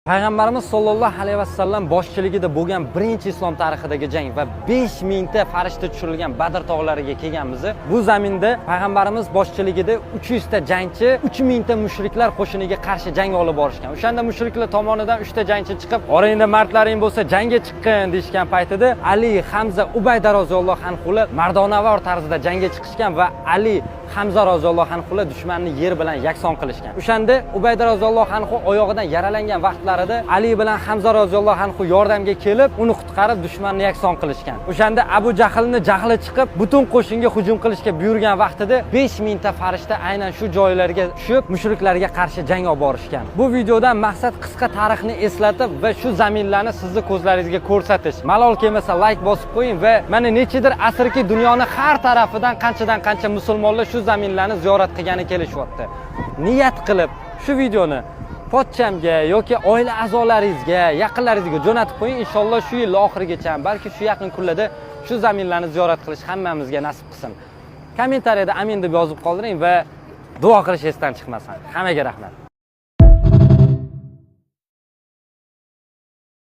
Payg'ambarimiz sollallohu alayhi vasallam boshchiligida bo'lgan birinchi islom tarixidagi jang va 5000 ta farishta tushirilgan Badr tog'lariga kelganmiz. Bu zaminda payg'ambarimiz boshchiligida 300 ta jangchi 3000 ta mushriklar qo'shiniga qarshi jang olib borishgan. O'shanda mushriklar tomonidan 3 ta jangchi chiqib, "Orangda mardlaring bo'lsa, jangga chiqqin" deyishgan paytida Ali, Hamza, Ubayda roziyallohu anhular mardonavor tarzda jangga chiqishgan va Ali, Hamza roziyallohu anhular dushmanni yer bilan yakson qilishgan. O'shanda Ubayda roziyallohu anhu oyog'idan yaralangan vaqtlarida Ali bilan Hamza roziyallohu anhu yordamga kelib, uni qutqarib, dushmanni yakson qilishgan. O'shanda Abu Jahlni jahli chiqib, butun qo'shinga hujum qilishga buyurgan vaqtida 5000 ta farishta aynan shu joylarga tushib, mushriklarga qarshi jang olib borishgan. Bu videodan maqsad qisqa tarixni eslatib va shu zaminlarni sizni ko'zlaringizga ko'rsatish. Malol kelmasa, layk bosib qo'ying va mana nechidir asrki dunyoni har tarafidan qanchadan qancha musulmonlar shu zaminlarni ziyorat qilgani kelishyapti. Niyat qilib shu videoni pochchamga yoki oila a'zolaringizga, yaqinlaringizga jo'natib qo'ying. Inshaalloh shu yil oxirigacha, balki shu yaqin kunlarda shu zaminlarni ziyorat qilish hammamizga nasib qilsin. Kommentariyada "Amin" deb yozib qoldiring va duo qilish esdan chiqmasin. Hammaga rahmat.